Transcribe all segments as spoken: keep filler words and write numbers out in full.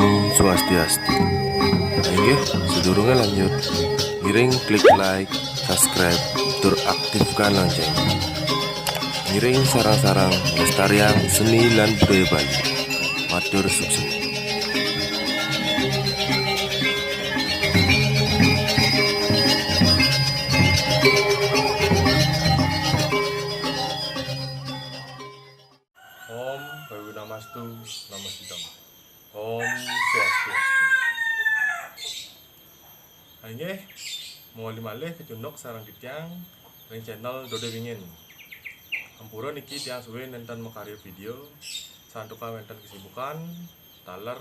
Swastiastu. Inggih, sedurunge lanjut, ngiring klik like, subscribe, tur aktifkan lonceng. Ngiring sareng-sareng lestariang seni lan budaya Bali. Matur suksma. Om Gawi Namastu, Namasidam. Om Swastiastu. Inggih, mawali malih kecunduk sareng titiang ring channel Dode Wingin. Ampura niki tiang suwe nenten makarya video, santukan wenten kesibukan, taler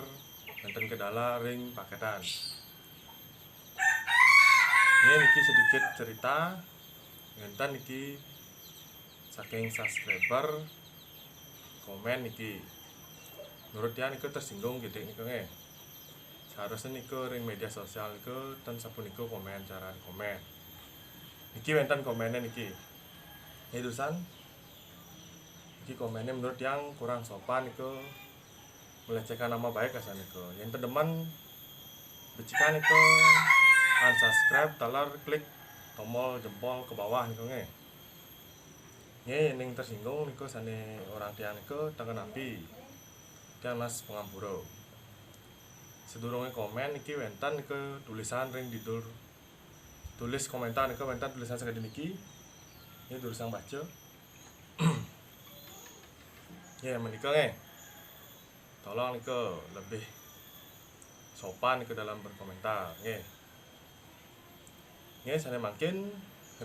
nenten kedala ring paketan. Nggih, niki sedikit cerita, wenten niki saking subscriber komen niki. Menurut tiang nika tersinggung kidik nika nggih. Seharusnya nika ring media sosial nika ten sapunika komen, carane komen. Niki wenten komene niki. Nggih, dusan. Niki komene menurut tiang kurang sopan nika, melecehkan nama baik asal nika. Yen ten demen becikan nika, unsubscribe, taler klik tombol jempol ke bawah nika nggih. Nggih, ning tersinggung nika sane orang tiang nika teken api. Tiang nunas pangampura. Sedurunge komen niki wenten nika tulisan ring didul. Tulis komentar nika wenten tulisan sakadi niki. Nggih, durusang baca. Nggih, menika nggih. Tolong nika lebih sopan nika dalam berkomentar, nggih. Nggih, sane mangkin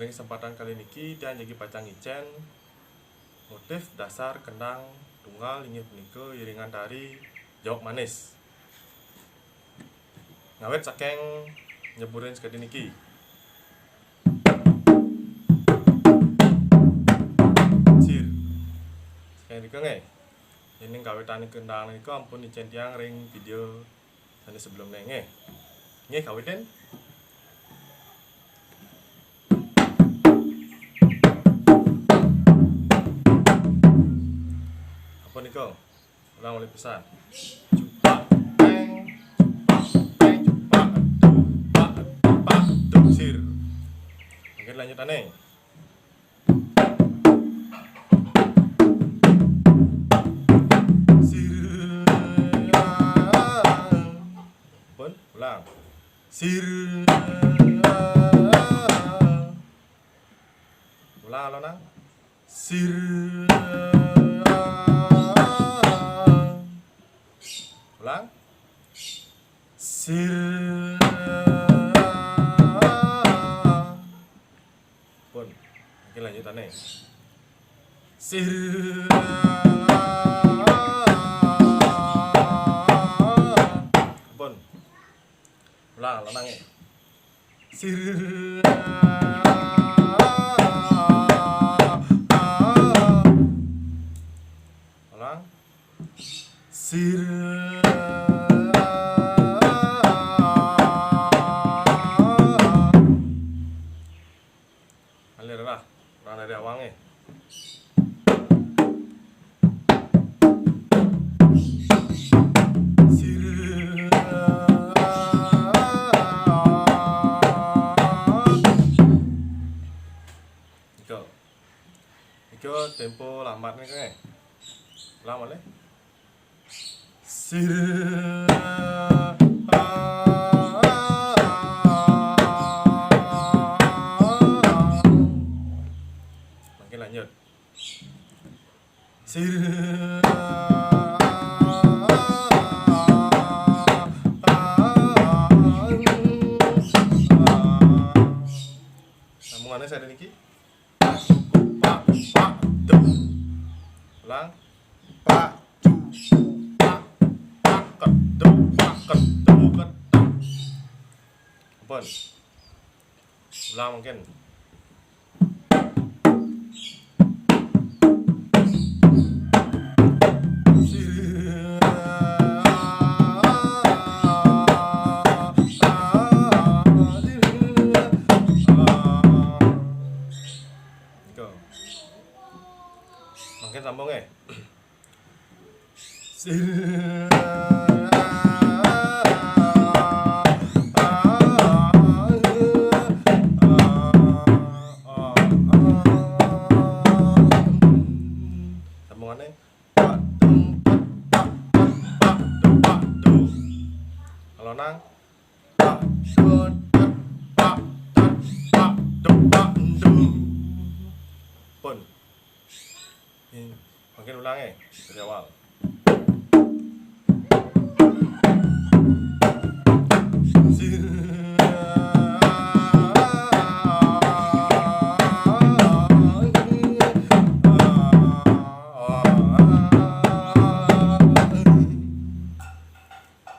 ring kesempatan kali niki tiang jagi pacang ngicen motif dasar kendang tunggal inggih punika iringan tari Jawuk Manis. Ngawit saking nyeburin sakadi niki. Sir. Saking nika nggih. Yening kawitan kendang nika ampun icen tiang ring video sane sebelumne nggih. Nggih, kawitin. Apa nika? Ulang malih pisan. Cupak, peng, cupak, peng, cupak, dupak, dupak, dusir. Mangkin lanjutane. Sir. Pun, ulang. Sir. Ulang, alonang. Sir. Ulang. Sir. Pun. Mangkin lanjutane. Sir. Pun. Ulang, lanange. Sir. Ulang. Sir. Alir lah, orang dari awange. Sir. Nika. Nika tempo lambat nika, eh. Ulang malih. Sir. Mangkin lanjut. Sir. Sambungane sakadi niki. Pak, pak, dep. Ulang. Pak, cu, pak, pak, kedep, pak, kedep, kedep. Ampun. Ulang mangkin. Nika. Mangkin sambung, eh. Sir. Nang. Pak, dun, dep, pak, dan, pak, dep, pak, dun. Pun. Ini, mungkin ulang, eh, dari awal.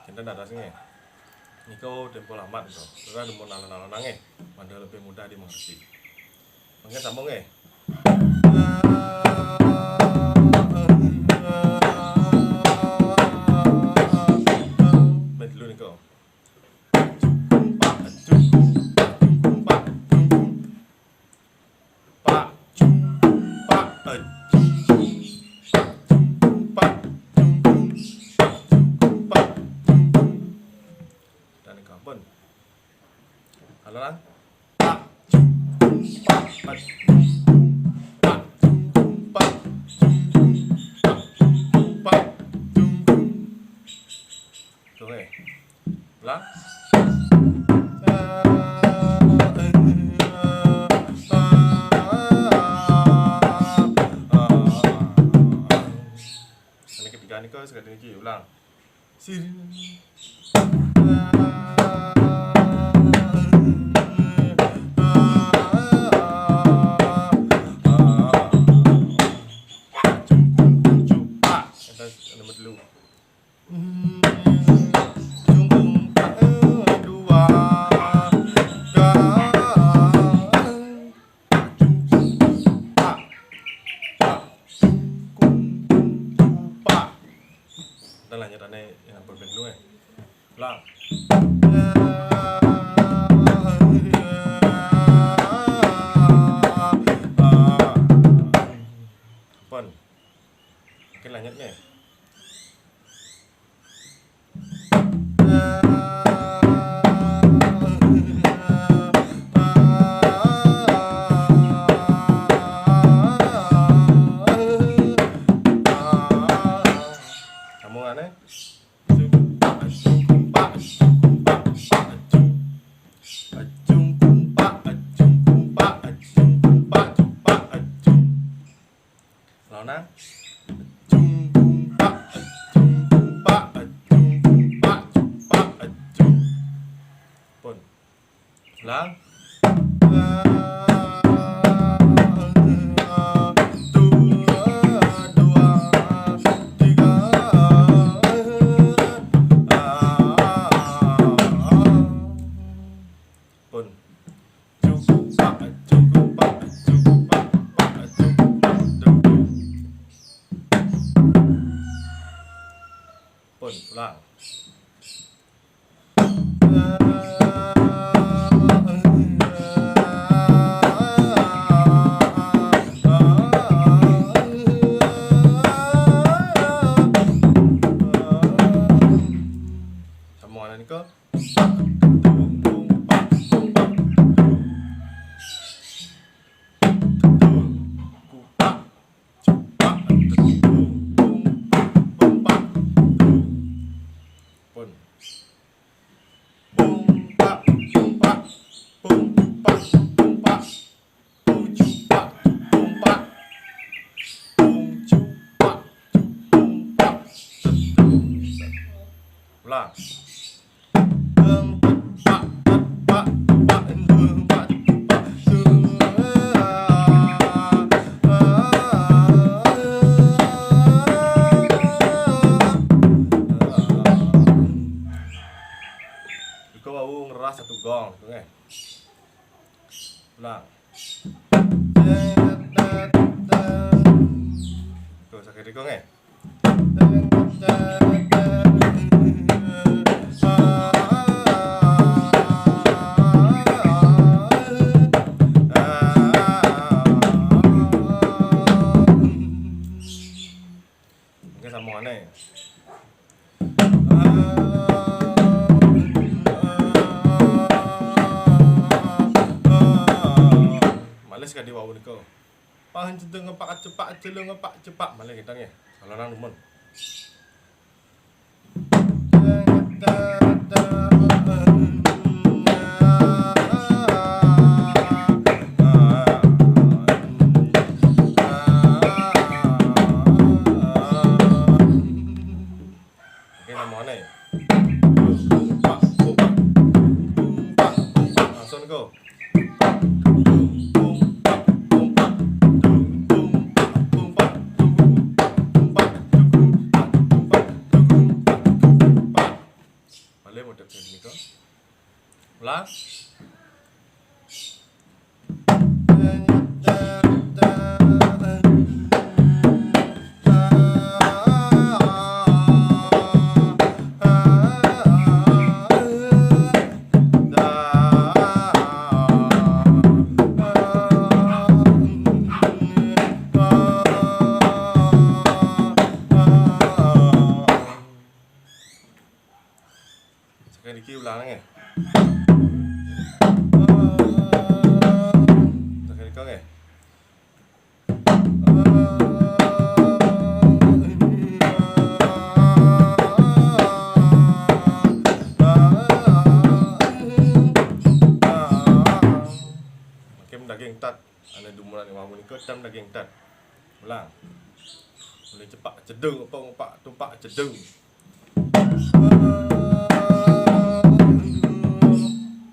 Kita nada sini. Niko tempo lambat niko. Ora demen alon-alon nangis. Manda lebih mudah dimengerti. Mungkin sambung, eh. Main dulu niko. Jungkung pak, jungkung, jungkung pak, jungkung. Pak, jungkung pak, jungkung. Pak, jungkung pak, jungkung. Pak, jungkung pak, jungkung. Dan niko pun. Halo, Lang. Pak, jungkung pak, jungkung. Pak, jungkung pak, jungkung. Pak, jungkung pak, jungkung. Oke. Ulang. Ini ketiga niko, sekali niki ulang. Sir. Jungkung, jungkung, pak. Kita nomor dulu. Jungkung, pak, dua. Jungkung, pak. Pak, jungkung, jungkung, pak. Kita lanjut aneh yang berbeda dulu, eh. Ulang. Pun. Oke, lanjut nih. Sambungannya. Launa. Jungkung pak, jungkung pak, jungkung pak, jungkung pak, jung. Pun. Ulang. Dua, dua, tiga. Pun. Jungkung pak, jungkung pak, jungkung pak, pak, jungkung pak, jungkung. Pun, ulang. Sambungan niko. Pun. Bung pak, bung pak, bung pak, bung pak. Bung jupak, bung pak. Bung jupak, bung pak. Ulang. Bung pak, pak, pak, bung pak, bung pak, bung pak. Iko wau ngeras satu gong, gitu, nggih. Ulang. Tuh, sakit iko, nggih. Oke, sambungannya. Males kadi wau niko. Pangan cedeng ngepak cepak, celeng ngepak cepak. Males kita nggih. Kalau nang demen. Deng, deng, deng, Oke, namanya. Bumpak, bumpak, bumpak, bumpak. Langsung niku. Bumpak, bumpak, bumpak, bumpak. Balik model niku. Ulang. Saking niki ulang nggih. Saking niki nggih. Mangke daging tat, ane dumunan ing wau menika tem daging tat. Ulang. Mulai cepak cedung, apa, ngepak, tumpak cedung.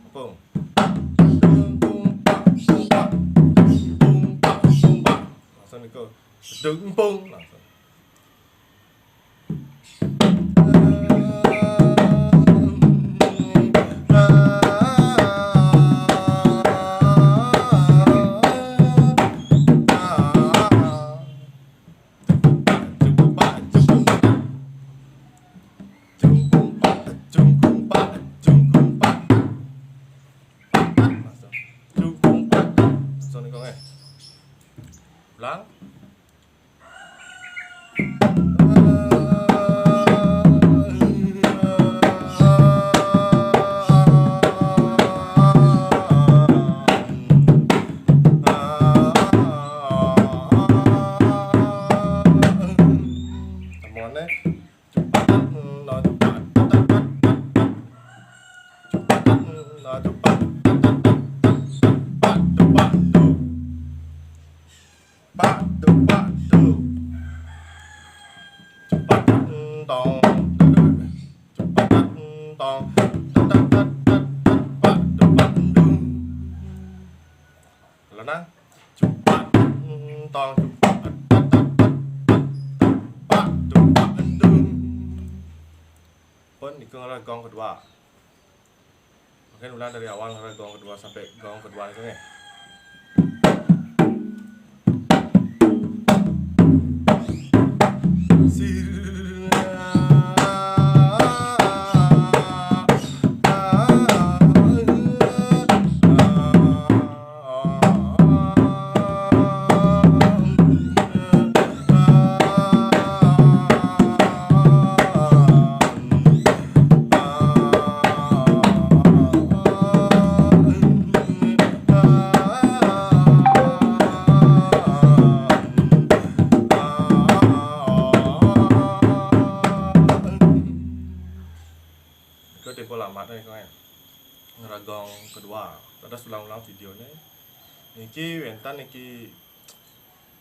Apa? Langsung niku. Cedung empung langsung. Jungkung pak, jungkung pak, jungkung pak, jungkung pak. Pak, pak, langsung. Jungkung pak. Langsung niku nggih. Ulang. Temuane. Cupak, no, cupak, tat, tat, tat, tat, tat. Cupak, no, cupak, tat, tat, tat, tat, tat. Pak, cupak, du. Pak, du, pak, du. Cupak, tong, du. Cupak, tong, tat, tat, tat, tat, tat. Pak, du, pak, du. Lenang. Cupak, tong, cupak, tat, tat, tat, tat, tat. Pak, du, pak, du. Pun niku ngarah gong kedua. Mungkin ulang dari awal ngarah gong kedua sampai gong kedua niku nggih. Niku tempo lambat nih, kowe. Ngarah gong kedua. Terus ulang-ulang videone. Niki wenten niki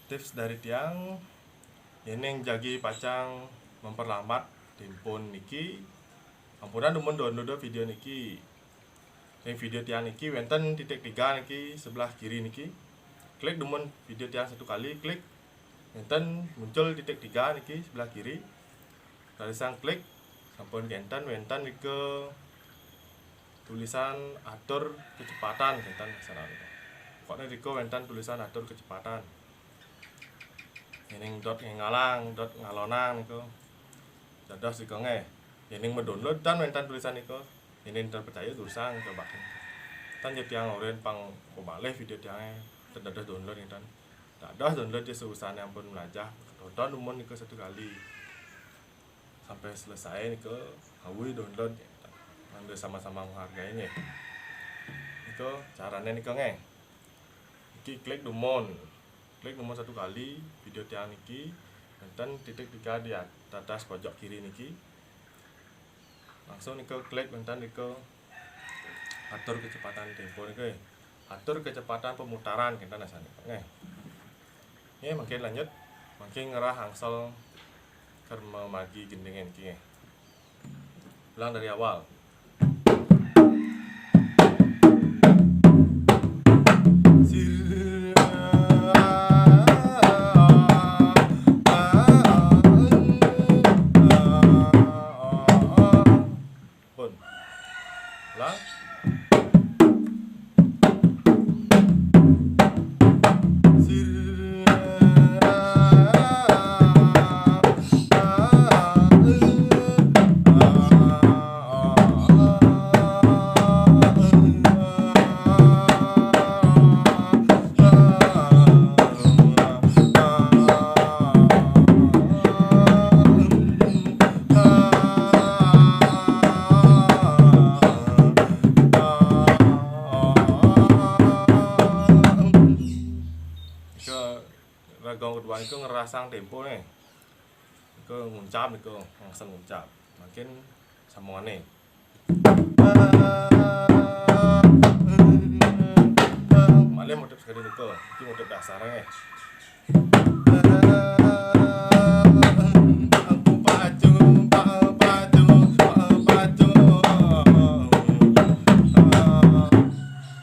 tips dari tiang, yening jagi pacang memperlambat tempo niki. Ampunang dumun download video niki. Ring video tiang niki wenten titik tiga niki sebelah kiri niki. Klik dumun video tiang satu kali, klik. Wenten muncul titik tiga niki sebelah kiri. Rarisang klik, sampun kenten wenten nika tulisan atur kecepatan kenten saran. Pokoknya nika wenten tulisan atur kecepatan. Yening dot ngengalang, dot ngalonang nika. Dados nika nggih. Yening mendownload tan wenten tulisan nika. Yening tan percaya gersang coba. Tan ya tiang oren pang pemalih video tiange. Tan dados download nenten. Dados download ya seusahane ampun melajah. Tonton dumun nika satu kali. Sampai selesai nika, awui download. Mangda sama-sama menghargai nggih. Nika carane nika nggih. Niki klik dumun. Klik dumun satu kali video tiang niki. Wenten titik tiga di at-, atas pojok kiri niki. Langsung nika klik wenten nika atur kecepatan tempo niki. Atur kecepatan pemutaran kenten asane nggih. Nggih, mangkin lanjut. Mangkin ngerah angsal kerma margi gendinge niki nggih. Ulang dari awal. Pun. Ulang. Iku ragam kedua iku ngerasang tempo nih. Iku nguncap iku, langsung nguncap. Mungkin sambungane. Malih motif sekali niku. Iki motif dasar nih.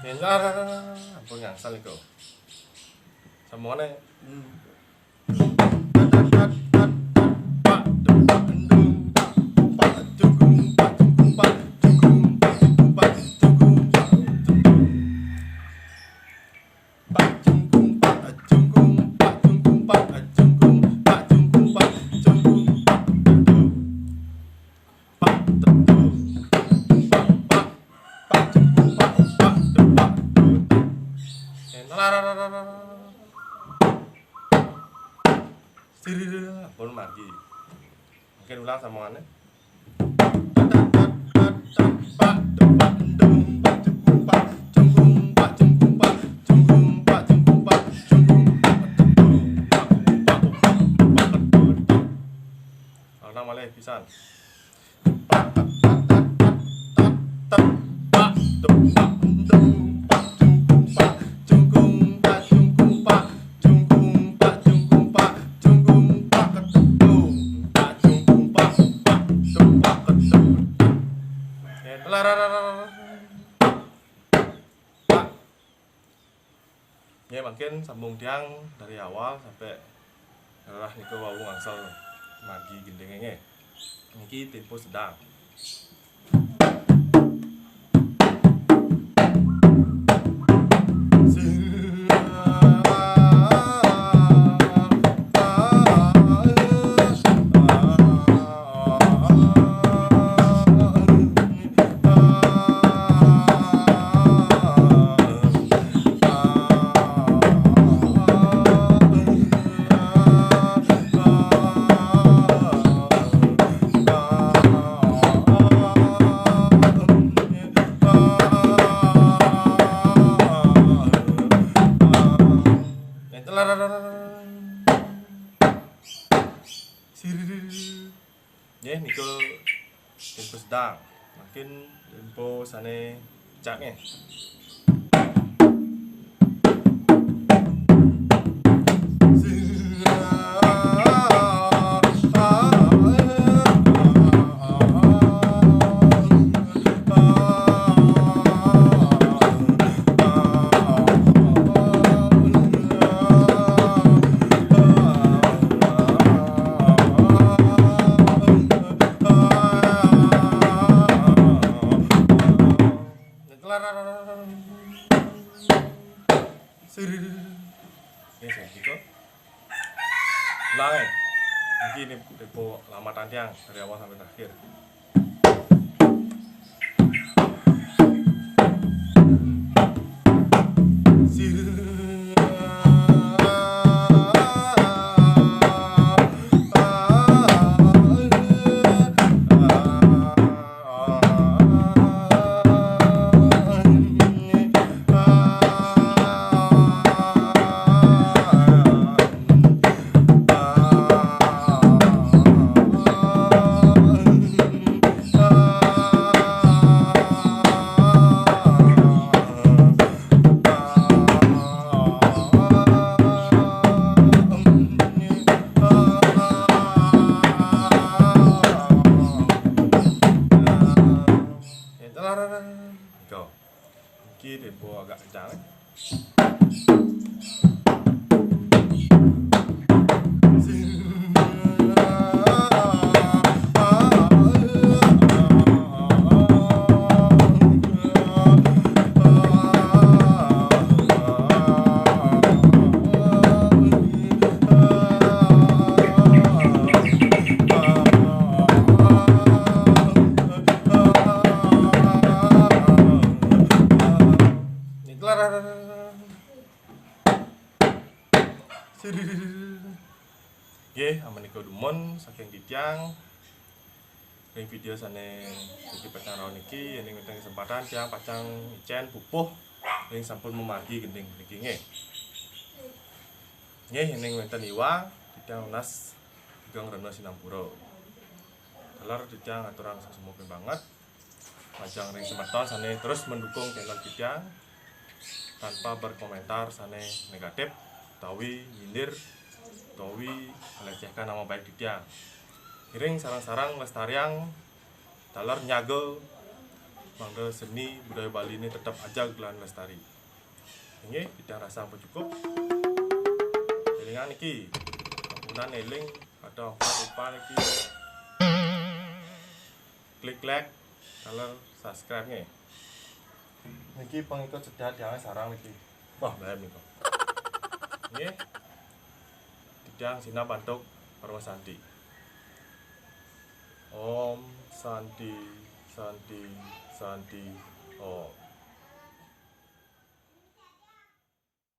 Nyengar, ampun ngangsal iku. Sambungane. Siriri, ampun margi. Mungkin ulang sambungane. Ulang malih pisan. Ya, mungkin sambung tiang dari awal sampai ngerah niku wau ngangsel margi gendinge nggih. Niki tempo sedang. Siriri. Nggih, niku tempo sedang. Mungkin tempo sane cak nggih. Sir. Ya, saya gitu. Ulang, eh. Iki ini tempo lamatan tiang dari awal sampai terakhir. Iki tempo agak kencang. Nggih, amenika dumun saking titiang. Ring video sane dadi pacang raos niki, yening wenten kesempatan tiang pacang icen pupuh ring sampun mamargi gending niki nggih. Nggih, yening wenten iwang, titiang nunas geng rena sinampura. Taler titiang aturang sasumping banget majeng ring semeton sane terus mendukung channel titiang tanpa berkomentar sane negatif utawi nyindir utawi melecehkan nama baik titiang. Ngiring sareng-sareng lestariang taler nyaga mangda seni budaya Bali ini tetep ajeg lan lestari. Inggih, titiang rasa ampun cukup. Elingang niki, ampunan eling atau apa lupa niki. Klik like, taler subscribe nggih. Niki pengikut setia tiangnya sarang niki. Wah, bae nika. Nggih. Titiang sinah bantuk Parma Santi. Om Santi, Santi, Santi, Om.